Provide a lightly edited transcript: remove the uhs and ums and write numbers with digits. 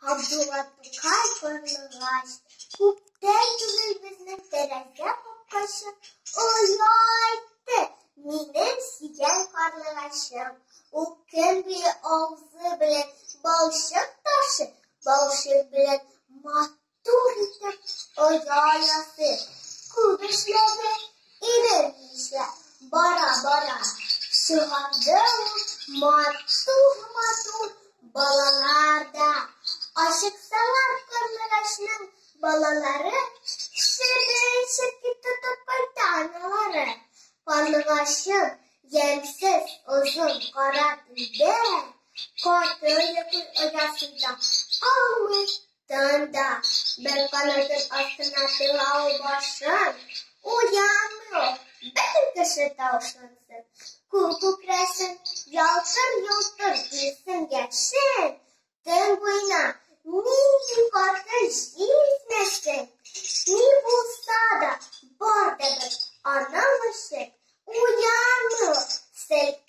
Габдулла Тукай Карлыгач. Күптән түгел безнең тәрәзә капкачы оя минем сөйгән карлыгачым. Ул көн буе авызы белән балчык ташы, балчык белән матур итеп оя ясый. Күп эшләде, иренмичә бара-бара чыгарды ул матур-матур балалар да. Ачыксалар карлыгачның балалары, чебен-черки тотып кайта аналары. Карлыгачым ямьсез озын кара төндә каты йоклый оясында, алмый тын да. Бер канатын астына тыга ул башын, уянмый ул, бөтен кеше тавышлансын. Күк күкрәсен, ялтыр-йолтыр килсен яшен, төн буена нинди каты җил исмәсен. Ни булса да, бар да бер аның өчен, уянмый ул, селкенми.